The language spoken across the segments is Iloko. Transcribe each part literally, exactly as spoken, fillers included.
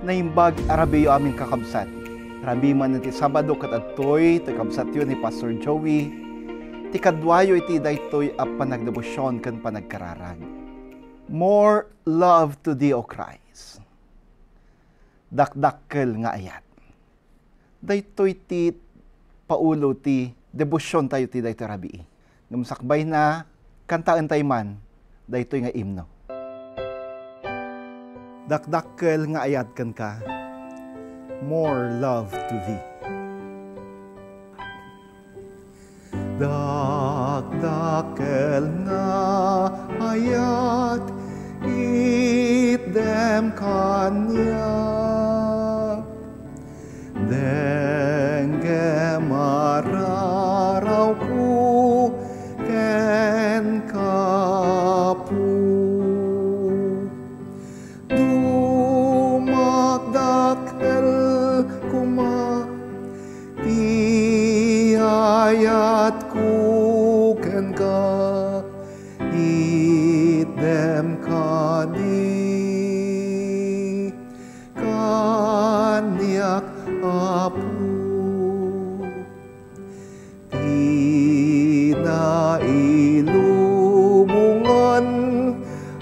Naimbag a rabiiyo amin, kakabsat. Rabii manen ti Sabado ket adtoy ti kabsatyo ni Pastor Joey, ti kaduayo iti daytoy a panagdebosyon ken panagkararag. More love to thee, O Christ. Dakdakkel nga ayat. Daytoy ti paulo ti debosiontayo ti daytoy rabii. Ngem sakbayna, kantaentayo man daytoy nga imno. Dakdakkel nga ayat kenka, more love to thee. Dakdakkel nga ayat, itdem kaniak. Denggem a rarawko kenka, Apo. Dumakdakkel koma ti ayatko kenka, itdem kadi kaniak, Apo. Ti nailubongan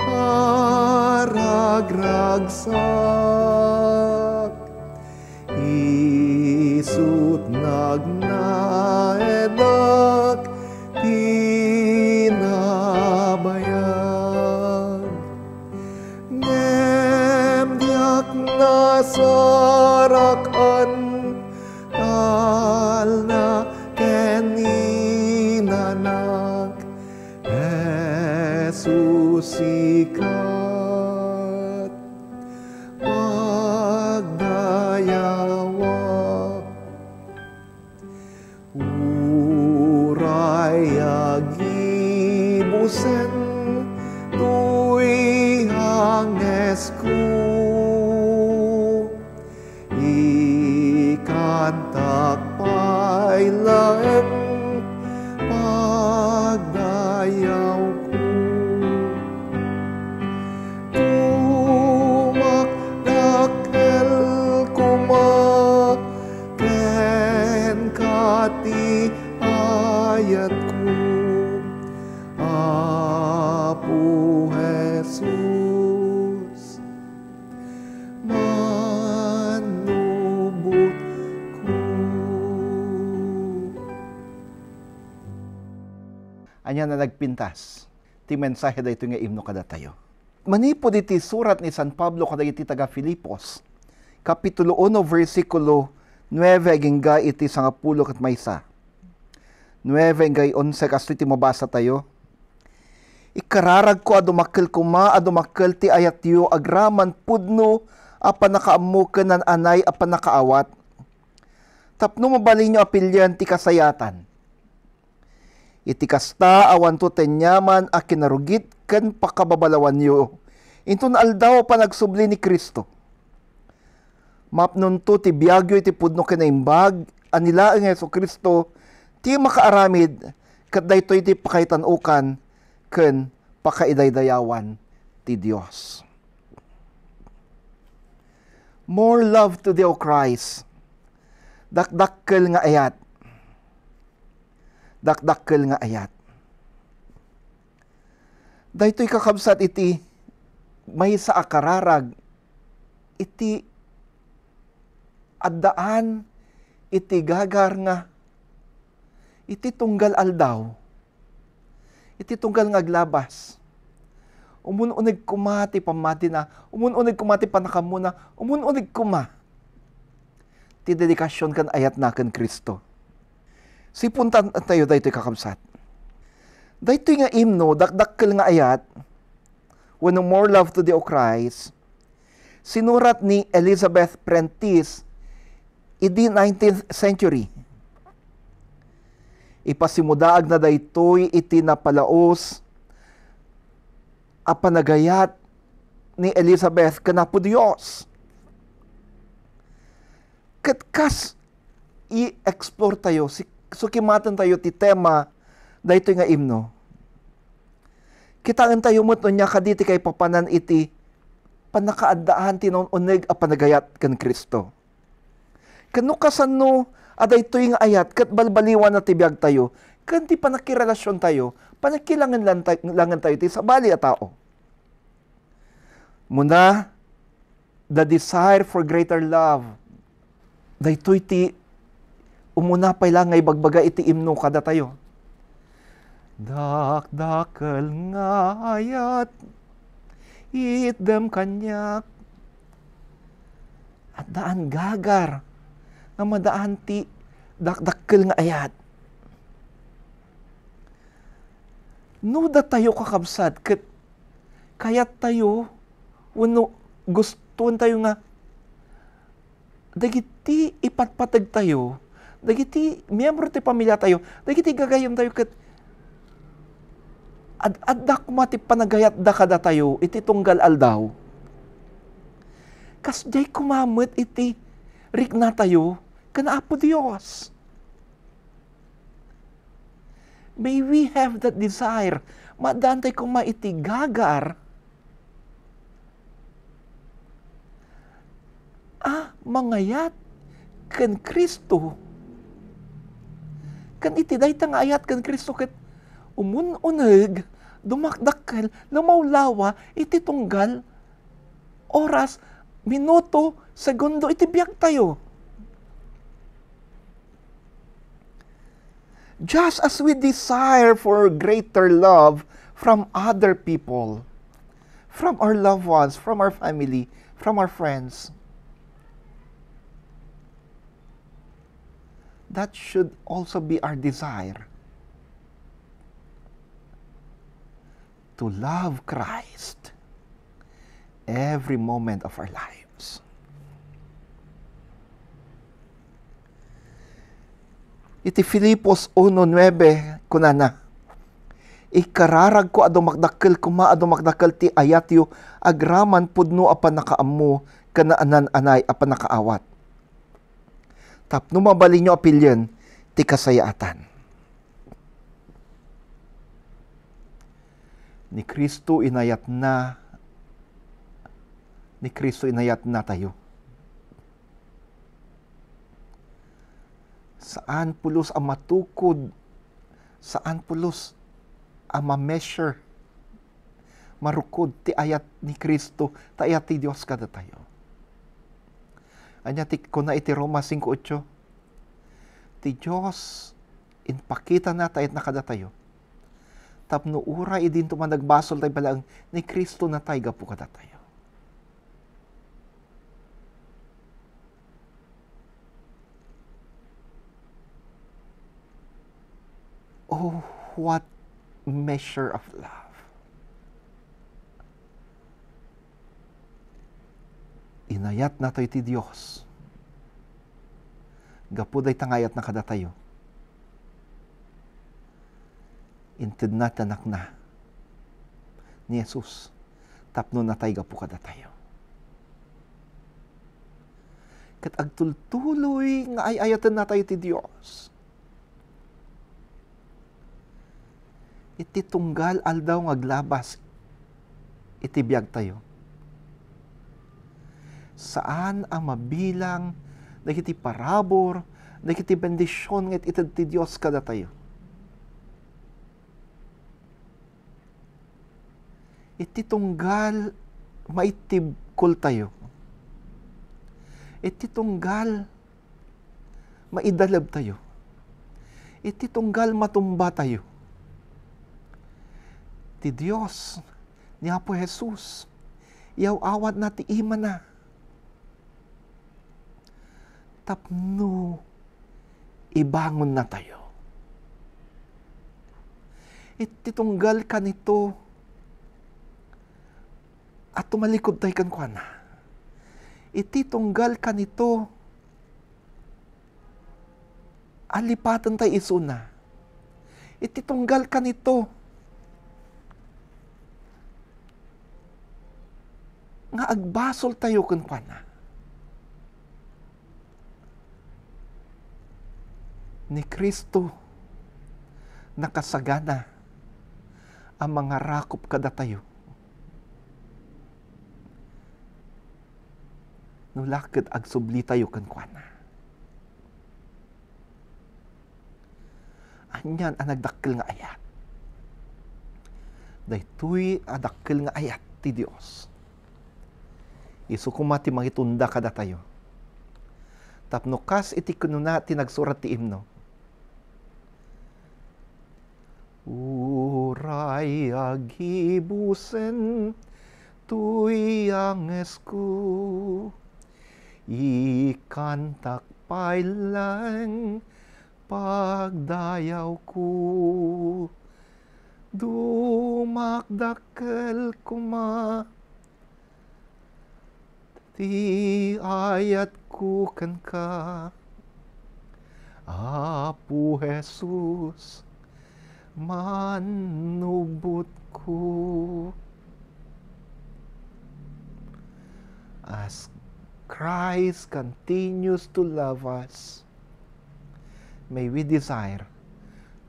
a ragragsak, isut' nagnaedak ti nabayag. Ngem diak nasarakan, talna ken inanak, Jesus, sika ti pagdayawak. Uray agibusen toy angesko, ikantak pay laeng pagdayawko. Dumakdakkel koma kenka ti ayatko, Apo Jesus, manubotko. Ania a nagpintas ti mensahe daytoy nga imno kadatayo? Manipud iti surat ni San Pablo kadagiti taga-Filipos, Kapitulo uno, bersikulo nuebe agingga iti sangapulo ket maysa. Nuebe agingga onse, kastoy ti mabasatayo. Ikkararagko a dumakkel koma a dumakkel ti ayatyo agraman pudno a pannakaammo ken naan-anay a pannakaawat, tapno mabalinyo a pilien ti kasayatan. Iti kasta, awanto ti aniaman a kinarugit ken pakababalawanyo inton Aldaw a Panagsubli ni Cristo. Mapnonto ti biagyo iti pudno ken naimbag a ni laeng Jesu-Cristo ti makaaramid, ket daytoy ti pakaitan-okan ken pakaidaydayawan ti Dios. More love to thee, O Christ. Dakdakkel nga ayat. Dakdakkel nga ayat. Daytoy, kakabsat, iti maysa a kararag iti addaan iti gagarnga iti tunggal aldaw, iti tunggal nga aglabas. Umun-uneg koma ti pammatina, umun-uneg koma ti pannakammona, umun-uneg koma ti dedikasion ken ayatna ken Cristo. Sipuntaentayo daytoy, kakabsat. Daytoy nga imno, dakdakkel nga ayat, wenno More Love to Thee, O Christ, sinurat ni Elizabeth Prentice idi nineteenth century. Ipasimudaagna daytoy iti napalaus a panagayat ni Elizabeth ken Apo Dios. Ket kas i-explore tayo, si-, sukimaten tayo ti tema daytoy nga imno, kitaen tayo met no ania kadi ti kaipapanan iti pannakaaddaan ti naun-uneg a panagayat ken Cristo. Ken no kasano a daytoy nga ayat ket balbaliwana ti biagtayo ken ti pannakirelasiontayo, pannakkilangenlanta-, langentayo ti sabali a tao. Muna, the desire for greater love. Daytoy ti umuna pay la nga ibagbaga iti imno kadatayo. Dakdakkel nga ayat, itdem kaniak. Addaan gagar nga madaan ti dakdakkel nga ayat. No datayo, kakabsat, ket kayattayo wenno gustoentayo nga dagiti ipatpategtayo, dagiti miembro ti pamiliatayo, dagiti gagayyemtayo ket ad-, adda koma ti panagayatda kadatayo iti tunggal aldaw. Kasdiay koma met iti riknatayo ken Apo Dios. May we have that desire. Maaddaantay koma iti gagar a mangayat ken Cristo. Ken iti dayta nga ayat ken Cristo ket umun-uneg, dumakdakkel, lumawlawa iti tunggal oras, minuto, segundo iti biagtayo. Just as we desire for greater love from other people, from our loved ones, from our family, from our friends, that should also be our desire to love Christ every moment of our lives. Iti Filipos uno nuebe, kunana, "Ikararagko a dumakdakkel koma a dumakdakkel ti ayatyo agraman pudno a pannakaammo ken naan-anay a pannakaawat, tapno mabalinyo a pilien ti kasayaatan." Ni Cristo inayatna, ni Cristo inayatnatayo. Saan pulos a matukod, saan pulos a ma-measure, marukod ti ayat ni Cristo, ta ayat ti Dios kadatayo. Ania ti kuna iti Roma cinco ocho? Ti Dios impakitana ti ayatna kadatayo tapno uray idinto man nagbasol tay balaeng, ni Cristo natay gapu kadatayo. Oh, what measure of love! Inayatnatayo ti Dios. Gapu dayta nga ayatna kadatayo, intedna ti Anakna ni Jesus tapno natay gapu kadatayo. Ket agtultuloy nga ay-ayatennatayo ti Dios iti tunggal aldaw nga aglabas iti biagtayo. Saan a mabilang dagiti parabur, dagiti bendision nga it-ited ti Dios kadatayo. Iti tunggal maitibkoltayo, iti tunggal maidalebtayo, iti tunggal matumbatayo, ti Dios ni Apo Jesus, iyaw-awatna ti imana tapno ibangonnatayo. Iti tunggal kanito a tumalikodtay kenkuana. Iti tunggal kanito a lipatentay isuna. Iti tunggal kanito nga agbasoltayo kenkuana. Ni Cristo nakasagana a mangarakop kadatayo. no la ket agsublitayo kenkuana. Anian a nagdakkel nga ayat. Daytoy a dakkel nga ayat ti Dios. Isu koma ti mangitunda kadatayo. Tapno kas iti kinuna ti nagsurat ti imno, "Uray agibusen toy angesku, ikantak pay laeng pagdayawko. Dumakdakkel koma ti ayatko kenka, Apo Jesus, Mannubbotko." As Christ continues to love us, may we desire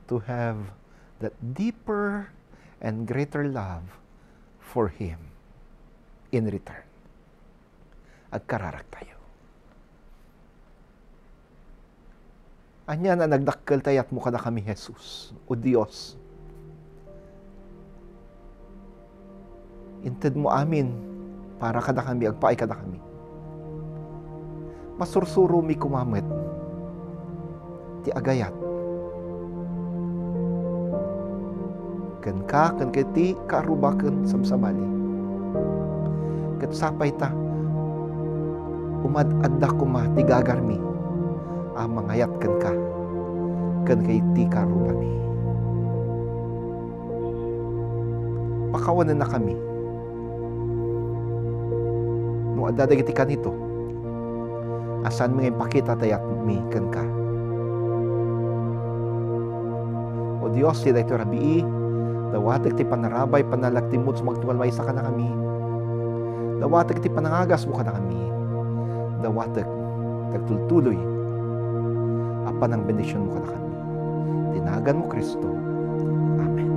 to have that deeper and greater love for Him in return. Agkararagtayo. Ania a nagdakkel ti ayatmo kadakami, Jesus, O Dios. Intedmo amin para kadakami, agpaay kadakami. Masursuromi koma met ti agayat kenka, ken iti kaarrubaken sabsabali. Ket sapay ta, umad-adda koma ti gagarmi a mangayat kenka ken iti kaarrubami. Pakawanennakami no adda dagiti kanito a saanmi nga impakita ti ayatmi kenka. O Dios, ti daytoy rabii, dawatek ti panarabay, panalagtimmod, sumagtunggal maysa kadakami. Dawatek ti panangagasmo kadakami. Dawatek ti agtultuloy a panangbendisionmo kadakami. Ti naganmo, Cristo. Amen.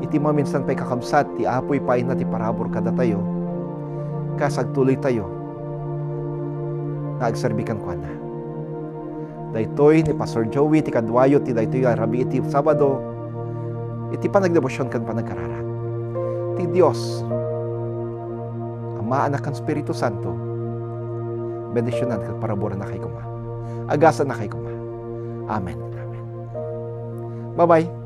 Iti maminsan pay, kakabsat, ti Apo ipayna ti parabur kadatayo, kas agtuloytayo nga agserbi kenkuana. Daytoy ni Pastor Joey ti kaduayo ti daytoy a rabii iti Sabado, iti panagdebosion ken panagkararag. Ti Dios, Ama, Anak, ken Espiritu Santo, bendisionan ket paraburanna kay koma. Agasanna kay koma. Amen. Amen. Bye-bye.